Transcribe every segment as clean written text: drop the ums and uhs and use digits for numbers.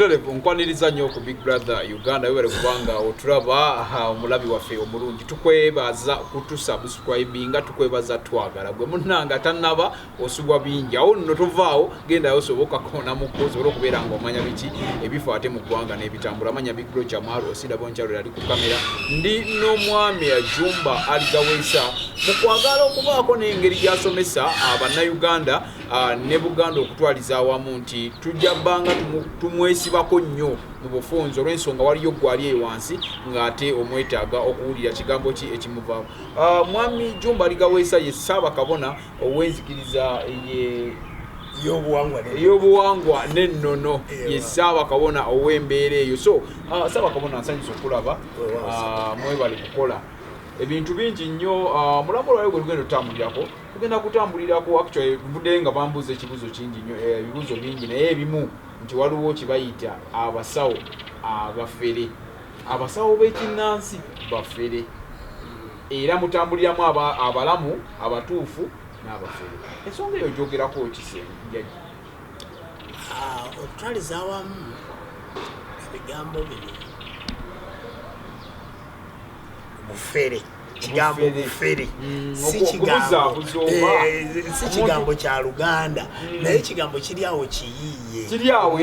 Butereevu nkwaniriza nnyo ku Big Brother Uganda, webale kubanga otulaba, omulabi waffe omulungi. Tukwebaza kutusubscribinga, tukwebaza twagala gwe munnanga tannaba osubwa bingi. Awo nno tovaawo, gendayo osobola okakonamuko osobole okubeera nga omanya biki ebifa ate mu ggwanga n'ebitambula. Amanya Big Bro Jamal Osida Bonkyalo yali ku kamera, ndi n'omwami Jumba Aligaweesa mu kwagala okubaako n'engeri gy'asomesa Bannayuganda ne Buganda okutwaliza awamu nti tujja bbanga tumwesibako nnyo mu bufunzi olw'ensonga waliyo gwali eyo wansi ng'ate omwetaaga okuwulira kigambo ki ekimuvaako. Mwami Jumba Aligaweesa ye Ssaabakabona ow'enzikiriza ey'obuwangwa n'ennono, ye Ssaabakabona ow'embeera eyo. So Ssaabakabona, nsanyusa okulaba, mwebale kukola ebintu bingi nnyo. Mulamu olwayo gwe tugenda otutambulirako, tugenda kutambulirako. Actually nvuddeyo nga bambuuza ekibuuzo kingi nnyo, ebibuuzo bingi, naye ebimu nti waliwo kibayita abasawo abafere, abasawo b'ekinnansi bafere, era mutambuliramu abalamu abatuufu n'abafere. Ensonga eyo gyogerako kisenjaji? Okutwaliza awamu ebigambo bino bufere, kigambo bufere si kigambo kya Luganda, naye kigambo kiri awo kiyiiye. Kiri awo,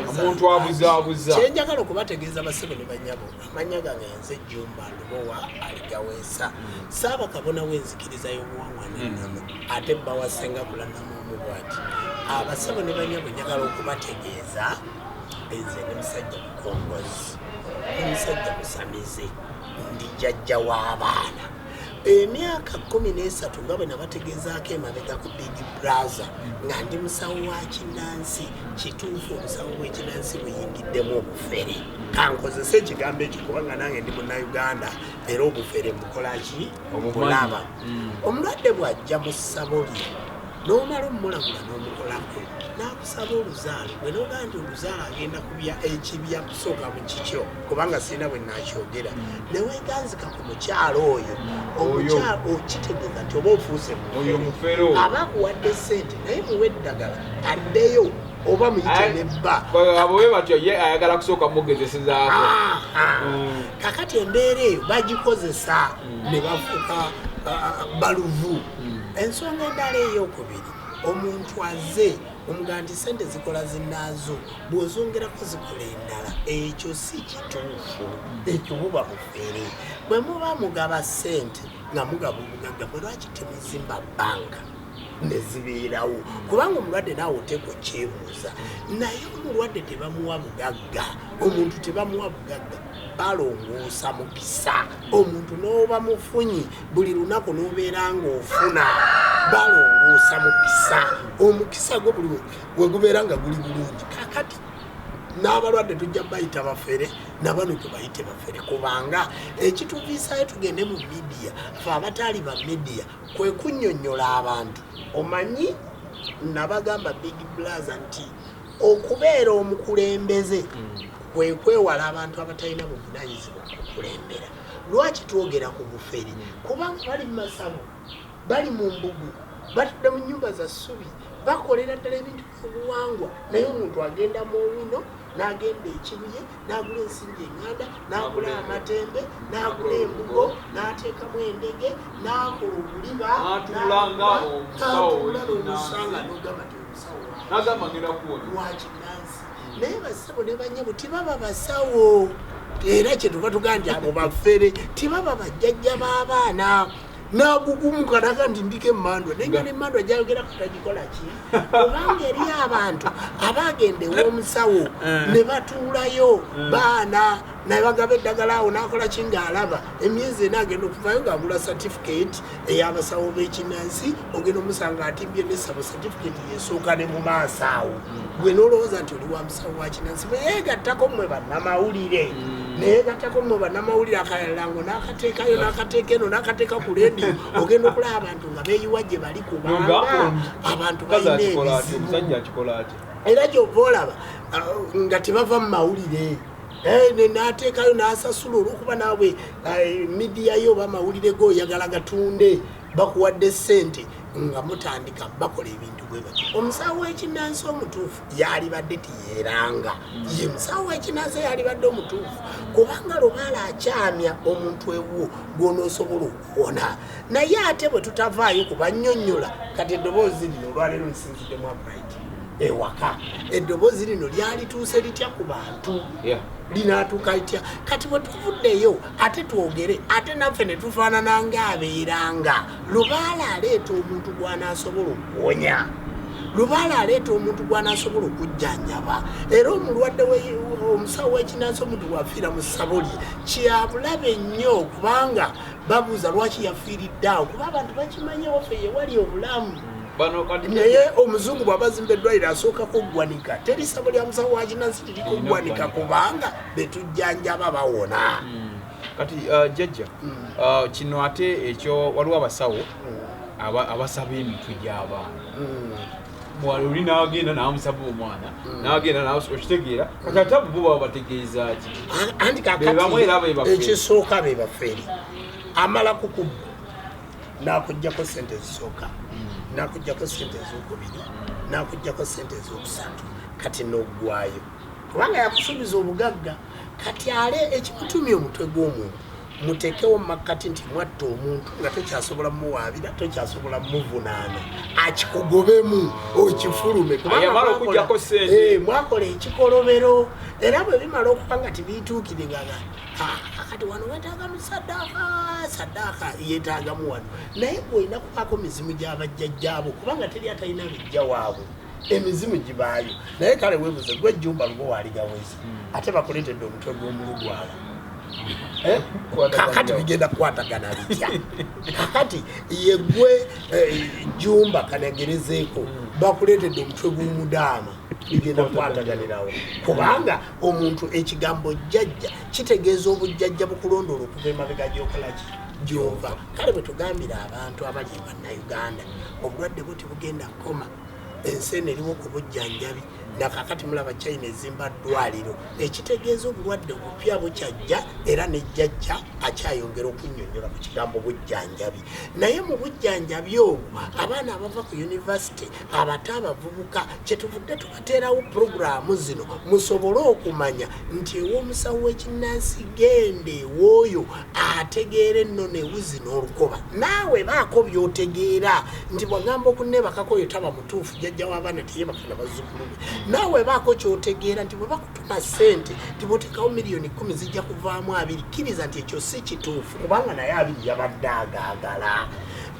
omuntu abuzaabuza. Kyenjagala okubategeeza, basebo ne banyabo, amannya gange nze Jumba Lubowa Aligaweesa, Ssaabakabona w'enzikiriza y'obuwangwa n'ennono, ate bba wa Ssenga Kulanamu bwati. Abasebo ne banyabo, njagala okubategeeza nze ndi musajja mukongozi, ndi musajja musamize, ndi jjajja w'abaana. Emyaka 13 nga bwe nabategeezaako emabega ku Big Brother nga ndi musawo wa kinnansi. Kituufu, obusawo bw'ekinnansi buyingiddemu obufere. Kankozese ekigambo ekyo kubanga nange ndi Munnayuganda, era obufere mukola ki? Bulaba. Omulwadde bw'ajja mu ssabo lye n'omala omulabula n'omukolako n'akusaba oluzaalo, gwe nogaa nti oluzaalo agenda kubya ekibya kusooka mu kikyo, kubanga sirina bwe nakyogera, neweeganzika ku mukyalo oyo. Omukyalo okitegeeza nti oba ofuuse mufere, aba akuwadde sente, naye muwe eddagala addeyo oba muyite nebba. Abo batyo, ye ayagala kusooka mugezesezaako. Kakati embeera eyo bagikozesa ne bafuuka baluvu. Ensonga endala eyokubiri, omuntu azze omugaa nti sente zikola zinaazo, bw'ozongerako zikola endala. Ekyo si kituufu, ekyo buba bufere. Bwe muba mugaba sente nga mugaba obugagga, bwe lwaki temuzimba banka nezibeerawo? Kubanga omulwadde naawe oteeka okyebuuza, naye omulwadde tebamuwa bugagga, omuntu tebamuwa bugagga, balongoosa mukisa. Omuntu n'oba mufunyi buli lunaku n'obeera ng'ofuna, balongoosa mukisa. Omukisa gwo buli we gubeera nga guli bulungi. Kakati n'abalwadde tujja bayita bafere, nabano tubayite bafere, kubanga ekituviisaayo tugende mu media, fe abataali ba media, kwe kunnyonnyola abantu. Omanyi nabagamba, Big Brother, nti okubeera omukulembeze kwe kwewala abantu abatalina buvunanyizibwa kukulembera. Lwaki twogera ku bufere? Kubanga bali mu masabo, bali mu mbugu, batudde mu nyumba za ssubi, bakolera ddala ebintu byobuwangwa, naye omuntu agenda mu Owino, n'agenda Ekibuye, n'agula ensimbi eŋŋanda, n'agula amatembe, n'agula embugo, n'ateekamu endege, n'akola obuliba, n'atuula n'omusanga n'ogamba ti omusawo wakinansi. Naye basebo ne banyabo, tebaba basawo, era kyetuva tugaa nti abo bafere, tebaba bajjajja b'abaana. Nagugumuka naga nti ndiko emandwa, naye nga nemandwa gyayogera kutagikola ki? Kubanga eri abantu abagenda ew'omusawo ne batuulayo baana naye bagaba eddagala awo, nakola ki ng'alaba emyezi ena, agenda okuvayo ng'agula certificate ey'abasawo b'ekinansi. Ogenda omusanga atimbye nesabo certificate yesooka ne mu maaso awo, gwe n'olowooza nti oli wa musawo wa kinansi. Bwe yeegattako mmwe bannamawulire, neyegattako mmwe bannamawulire, akalalango n'akateekayo, n'akateeka eno, n'akateeka ku lediyo, ogenda okulaba abantu nga beeyiwa gye bali, kubanga abantu balina ebizibu. Era gyova olaba nga tebava mu mawulire, n'ateekayo n'asasula olwokuba naawe media yo oba amawulire go oyagala gatunde, bakuwadde ssente. Nga mutandika bakola ebintu bwe batyo. Omusawo w'ekinnansi omutuufu yalibadde tiyeranga, ye musawo w'ekinnansi yalibadde omutuufu, kubanga lubaale akyamya omuntu ewuwo gw'onoosobola okuwona. Naye ate bwe tutavaayo kubannyonnyola, kati eddoboozi lino olwaleero lisinziddemu Upright ewaka, eddoboozi lino lyalituuse litya ku bantu? Linaatuuka litya? Kati bwe tuvuddeyo ate twogere, ate naffe ne tufaanana ng'abeeranga. Lubaale aleeta omuntu gw'anaasobola okuwonya, lubaale aleeta omuntu gw'anaasobola okujjanjaba. Era omulwadde, omusawo w'ekinansi, omuntu bw'afiira mu ssabo lye kyabulabe nnyo, kubanga babuuza lwaki yafiiridde awo, kuba abantu bakimanyi waffe yewali obulamu. Naye omuzungu bw'aba azimba eddwaliro asookako ggwanika. Teri ssabo lya musawo wa kinansi liriko ggwanika, kubanga betujjanjaba bawona. Kati jjajja, kino ate ekyo, waliwo abasawo abasaba emitwe gy'abaana. Oli n'agenda n'amusaba omwana, n'agenda, okitegeera? Kati ate abo bo baba bategeeza ki? Anti kakati ekisooka be bafeeri. Amala kukubba n'akuggyako sente ezisooka, n'akuggyako sente ezokubiri, n'akuggyako sente ezokusatu, kati n'oggwayo, kubanga yakusuubiza obugagga. Kati ale ekimutumya omutwe gw'omuntu mutekewo makkati nti mwatta omuntu, nga tokyasobola muwaabira, tokyasobola muvunaana, akikugobemu okifulume. Mwakola ekikolobero, era bwe bimala okuba nga tibituukire, nga kakati wano wetaagamu saddaaka, saddaaka yeetaagamu wano. Naye olina kubaako mizimu gy'abajjajjaabo, kubanga teri atalina bijja waabwe, emizimu gibaayo. Naye kale weebuze gwe Jjumba Lubo waaligawezi, ate bakuleetedde omutwe gw'omulugwala. Kakati bigenda kukwatagana bitya? Kakati yegwe Jjumba kanagerezeeko, bakuleetedde omutwe gw'omudaama, bigenda kukwataganirawo? Kubanga omuntu, ekigambo jjajja kitegeeza obujjajja bukulondoola okuva emabega gyokolaki gyova. Kale bwe tugambira abantu abali Bannayuganda, obulwadde bwo tebugenda kukoma, ensi eno eriwo ku bujjanjabi. Nakakati mulaba China ezimba ddwaliro, ekitegeeza obulwadde obupya bukyajja, era nejjajja akyayongera okunnyonnyola ku kigambo bujjanjabi. Naye mu bujjanjabi obwo, abaana abava ku yunivasite, abato, abavubuka, kyetuvudde tubateerawo puroguraamu zino musobole okumanya nti ew'omusawo w'ekinnansi genda ewooyo ategeera ennono, ewuzi n'olukoba. Naawe baako by'otegeera nti bwagamba okuneebakako oyo taba mutuufu, jjajja w'abaana teyebaka na bazzukulu be. Naawe baako kyotegeera nti bwe bakutuma ssente nti bw'oteekawo miliyoni 10 zijja kuvaamu 20, kkiriza nti ekyo si kituufu, kubanga naye 20 yabadde agaagala.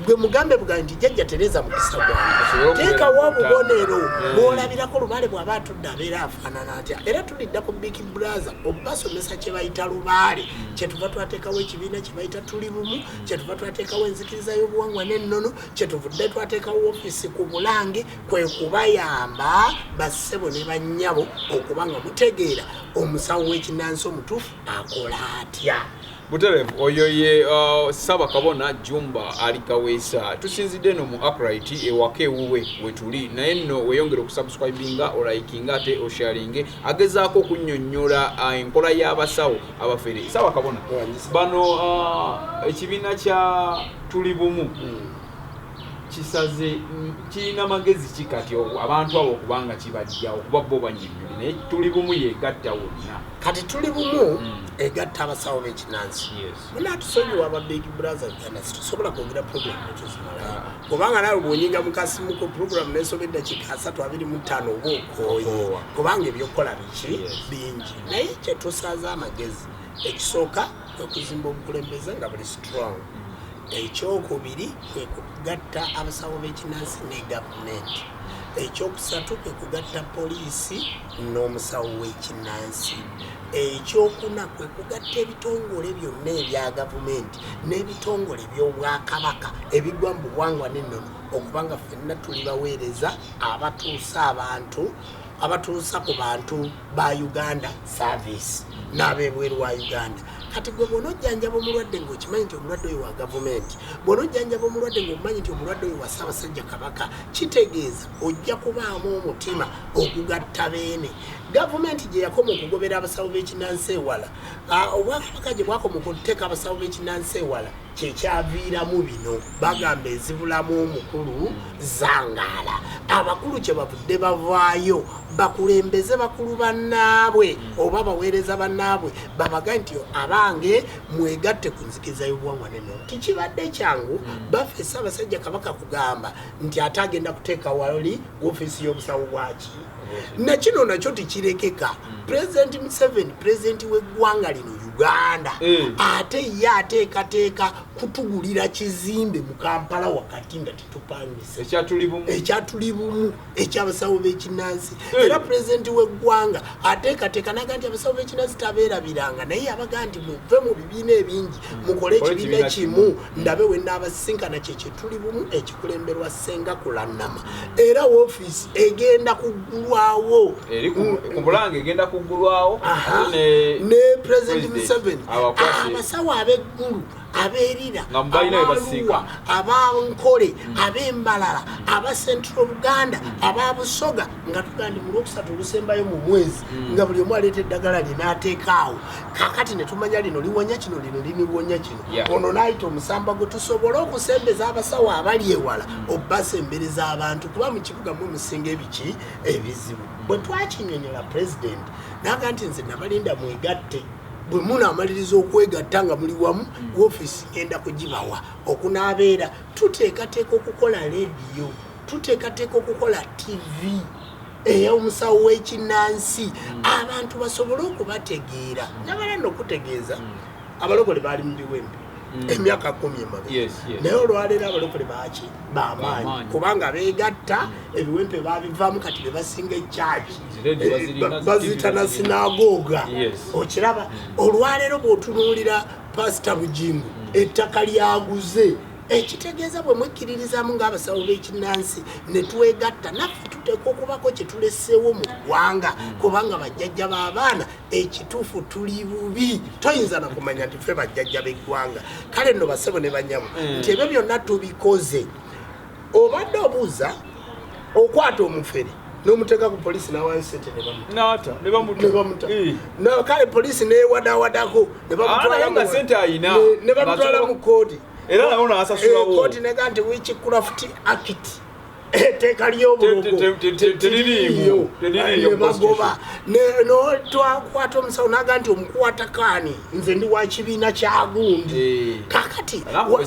Gwe mugambe bugambe nti jjajja tereza mukisa gwange, teekawo obubonero bw'olabirako lubaale bw'aba atudde abeera afaanana atya. Era tulidda ku Big Brother obasomesa kye bayita lubaale. Kyetuva twateekawo ekibiina kye bayita Tuli Bumu, kyetuva twateekawo enzikiriza y'obuwangwa n'ennono, kyetuvudde twateekawo ofiisi ku Bulange, kwe kubayamba bassebo ne bannyabo okuba nga mutegeera omusawo w'ekinnansi omutuufu akola atya. Butereevu, oyo ye Ssaabakabona Jumba Ali Kaweesa. Tusinzidde eno mu Upright ewaka ewuwe wetuli. Naye nno weeyongere okusubscribinga, olikinga ate osharinge. Agezaako okunnyonnyola enkola y'abasawo abafere. Ssaabakabona, bano ekibiina kya Tuli Bumu kisaze kirina magezi ki kati abantu abo okubanga kibajja okuba bo bannyonnyole? Naye Tuli Bumu yegatta wonna. Kati Tuli Bumu egatta abasawo b'ekinansi. Munatusonyiwa aba Big Brother Uganda, situsobola kwogera program netuzimalayo, kubanga nawe bwonyiga mu kasimu ko program nesoba eddakiika 30 25 oba okooye, kubanga ebyokukola biki bingi. Naye kyetusaze amagezi, ekisooka kwe kuzimba obukulembeze nga buli strong. Ekyokubiri kwe kugatta abasawo b'ekinansi ne gavumenti. Ekyokusatu kwe kugatta poliisi n'omusawo w'ekinansi. Ekyokuna kwe kugatta ebitongole byonna ebya gavumenti n'ebitongole by'obwakabaka ebigwa mu buwangwa n'ennono, okubanga ffenna tuli baweereza abatuusa abantu, abatuusa ku bantu ba Uganda service n'ab'ebweru wa Uganda. Kati gwe bw'onojjanjaba omulwadde ng'okimanyi nti omulwadde oyo wa gavumenti, bw'onojjanjaba omulwadde ng'omumanyi nti omulwadde oyo wa Ssaabasajja Kabaka, kitegeeza ojja kubaamu omutima ogugatta beene. Gavumenti gye yakoma okugobera abasawo b'ekinnansi ewala, Obwakabaka gye bwakoma okuteeka abasawo b'ekinnansi ewala, kyekyaviiramu bino. Bagamba ezibulamu omukulu zangaala. Abakulu kye bavudde bavaayo bakulembeze bakulu bannaabwe oba baweereza bannaabwe, babaga nti abange mwegatte ku nzikiriza y'obuwangwa n'ennono. Tikibadde kyangu baffe Ssaabasajja Kabaka kugamba nti ate agenda kuteeka wali woofiisi y'obusawo bwaki. Nakino nakyo tekirekeka. Pulezidenti Museveni, pulezidenti w'eggwanga lino Uganda, ate ye ateekateeka kutugulira kizimbe mu Kampala wakati nga tetupangise, ekyatuli bumu ekyabasawo b'ekinnansi. Era pulezidenti w'eggwanga ateekateeka naga nti abasawo b'ekinnansi tabeerabiranga, naye abaga nti muve mu bibiina ebingi mukole ekibiina kimu, ndabe we nnaabasisinkana. Kye kyetuli bumu ekikulemberwa Ssenga Kulannama, era woofiisi egenda kuggulwawo ku Bulange, egenda kuggulwawo ne Pulezidenti Museveni. Abasawo ab'eggulu, abeerira, abaluwa, abankole, ab'embalala, aba Central Buganda, aba Busoga, nga tugamba nti mu Lwokusatu olusembayo mu mwezi, nga buli omu aleeta eddagala lye n'ateekaawo. Kakati ne tumanya lino liwonya kino, lino liniwonya kino, ono n'ayita omusamba gwe, tusobole okusembeza abasawo abali ewala, obbasembereza abantu, kuba mu kibuga mwe musinga ebiki ebizibu. Bwe twakinyonyola pulezidenti, naga nti nze nabalinda mwegatte, bwe munaamaliriza okwegatta nga muli wamu, woofiisi ngenda kugibawa okunaabeera. Tuteekateeka okukola lediyo, tuteekateeka okukola TV ey'omusawo w'ekinnansi, abantu basobole okubategeera. Njagala nno okutegeeza, abalokole baali mu biwempe emyaka 10 emabega, naye olwaleero abalokole baki bamaanyi, kubanga beegatta, ebiwempe babivaamu, kati be basinga ekyaki baziyita na sinagooga. Okiraba olwaleero bw'otunuulira Pasita Bujingo, ettaka lyaguze, ekitegeeza bwe mwekkiririzaamu ng'abasawo b'ekinnansi ne twegatta, naffe tuteeka okubako kye tuleseewo mu ggwanga, kubanga bajjajja b'abaana. Ekituufu tuli bubi, toyinza na kumanya nti ffe bajjajja b'eggwanga. Kale nno basebo ne banyamu, nti ebyo byonna tubikoze. Obadde obuuza, okwata omufere n'omuteeka ku polisi n'awayo sente ne bamuta. Kale polisi newadawadako ne bamutwala mu kooti. Era nawo nasasulawo. Kooti nega nti Witchcraft Act, etteeka ly'obulogo teririiyo, ne bagoba. Notwakwata omusawo naga nti omukwata kaani, nze ndi wa kibiina kya gundi. Kakati nakuba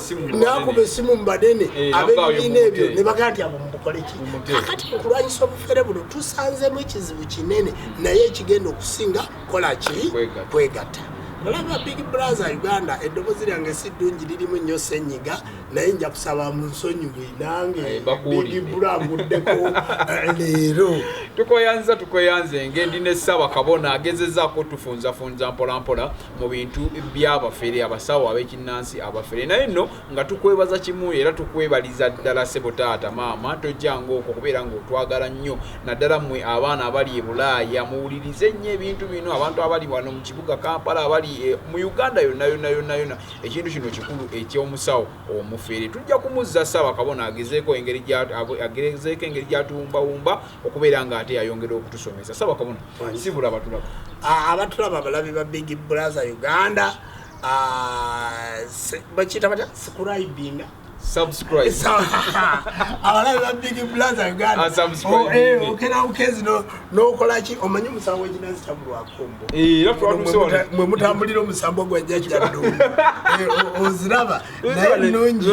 esimu mu banene ab'ebibiina ebyo ne bagaa nti abo mubukole ki. Kakati mu kulwanyisa obufere buno tusanzemu ekizibu kinene, naye ekigenda okusinga kola ki? Kwegatta. Olaba Big Brother Uganda, eddoboozi lyange si ddungi, lirimu nnyo senyiga, naye nja kusaba mu nsonyiwe nange Big Bro aguddeko leero. Tukweyanza, tukweyanze. Ngendi ne Ssaba Kabona agezezaako otufunzafunza mpolampola mu bintu byabafere, abasawo ab'ekinnansi abafere. Naye nno nga tukwebaza kimu era tukwebaliza ddala, sebo, taata, maama, tojjanga okwo okubeera ng'otwagala nnyo, naddala mmwe abaana abali e Bulaaya, muwulirize nnyo ebintu bino. Abantu abali wano mu kibuga Kampala, abali mu Uganda yonna yonna yonna yonna, ekintu kino kikulu ekyomusawo omufere. Tujja kumuzza Ssaaba Kabona agezeeko engeri agezeeko engeri gyatuwumbawumba okubeera nga ate yayongera okutusomesa. Ssaaba Kabona, sibula abatulaba. Abatulaba, abalabi ba Big Brother Uganda, bakiyita batya? Scribinga? Subscribe. Abalabi ba Big Brother Uganda, okera bukezi nokolaki, omanyi omusango gw'ekinansi tabulwakombo, mwe mutambulira omusambo gwa jjajja Ddungu, oziraba naye nnungi,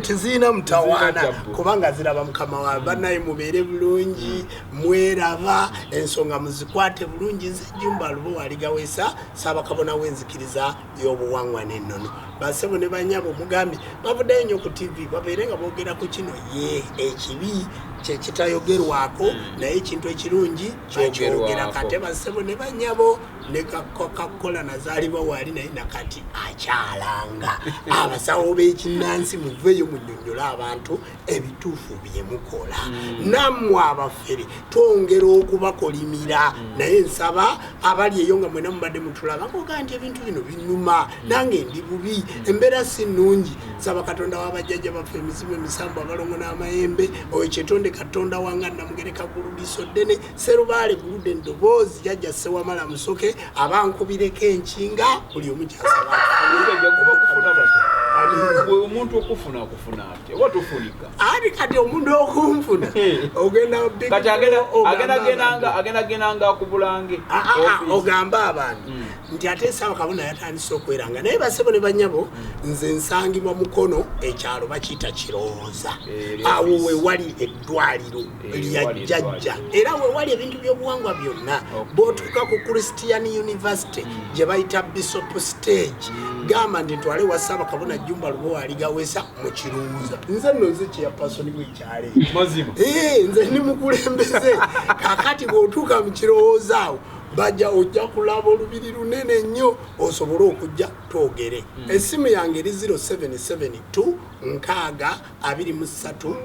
tezirina mutawaana kubanga ziraba mukama wawe. Bannaye mubeere bulungi, mweraba ensonga muzikwate bulungi. Nze Jumba Lubo Waligawesa, Ssaabakabona w'enzikiriza y'obuwangwa n'ennono. Basebo ne banyabo, mugambye bavuddeyo nnyo ku TV babeere nga boogera ku kino, ye ekibi kyekitayogerwako, naye ekintu ekirungi bakyogera. Kate basebo ne banyabo. Ne Coca-Cola nazaalibwa waali, naye nakati akyalanga. Abasawo b'ekinnansi, muveeyo munnyonnyole abantu ebituufu bye mukola. Nammwe abafere twongera okubakolimira, naye nsaba abali eyo nga mwena mubadde mutulaba ngoga nti ebintu bino binuma, nange ndi bubi, embeera si nnungi. Nsaba Katonda w'abajjajja baffe, emizimu, emisambu, abalongo n'amayembe, oyo kyetonde Katonda wanga Namugereka, gululiso ddene, Serubaale guludde eddoboozi, Jjajja Sewamala Musoke abankubireko enkinga, buli omu kyasaba. Omuntu okufuna akufuna atya oba tofunika? Ati kati omuntu okunfuna ogenda kati agenda gendanga akubulange. Ogamba abantu nti ate Saaba Kabona yatandise okweranga, naye basebo ne banyabo, nze nsangibwa Mukono, ekyalo bakiyita Kirowooza. Awo wewali eddwaliro lya jjajja, era wewali ebintu by'obuwangwa byonna. Bw'otuuka ku Christian University gye bayita Bishop Stage, gamba nti ntwale wa Saaba Kabona Jumba Lubowa Aligawesa mu Kirowooza. Nze nno nze chairperson w'ekyalo ekyo, nze ndi mukulembeze. Kakati bw'otuuka mu Kirowooza awo bajja, ojja kulaba olubiri lunene nnyo, osobole okujja twogere. Essimu yange eri 0772 6 23 84,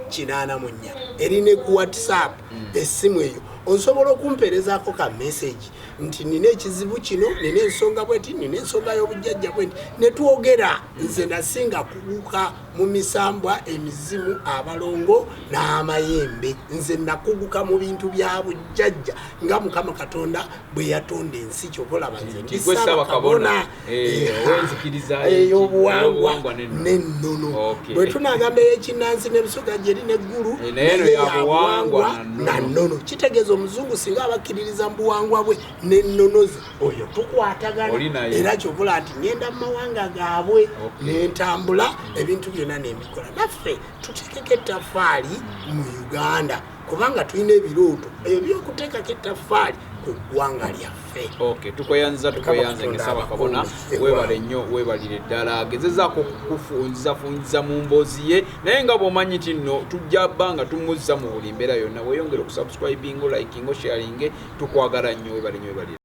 eri ne ku WhatsApp. Essimu eyo osobola okumpeerezaako ka message nti nina ekizibu kino, nina ensonga bweti, nina ensonga y'obujjajja bwenti, ne twogera. Nze nasinga kuguka mu misambwa, emizimu, abalongo n'amayembe. Nze nakuguka mu bintu bya bujjajja nga Mukama Katonda bwe yatonda ensi. Kyova olaba nze ndi Ssaabakabona ey'obuwangwa n'ennono. Bwe tunagamba ey'ekinnansi n'ebusoga gyeri n'eggulu, naye yabuwangwa na nnono. Kitegeeza omuzungu singa abakkiririza mu buwangwa bwe n'ennono ze, oyo tukwatagana. Era kyovula nti ngenda mu mawanga gaabwe nentambula ebintu byonna nembikola. Naffe tuteekeko ettaffaali mu Uganda, kubanga tulina ebirooto ebyokuteekako ettaffaali ku ggwanga lyaffe. Ok, tukweyanza, tukweyanza ngesaba kabona. Webale nnyo, webalire ddala. Gezezaako okukufunzizafunziza mu mboozi ye, naye nga bw'omanyi nti nno tujja bba nga tumuzza mu buli mbeera yonna. Weeyongere okusubscribing, oliking, osharing. Tukwagala nnyo, webale nnyo, webalire.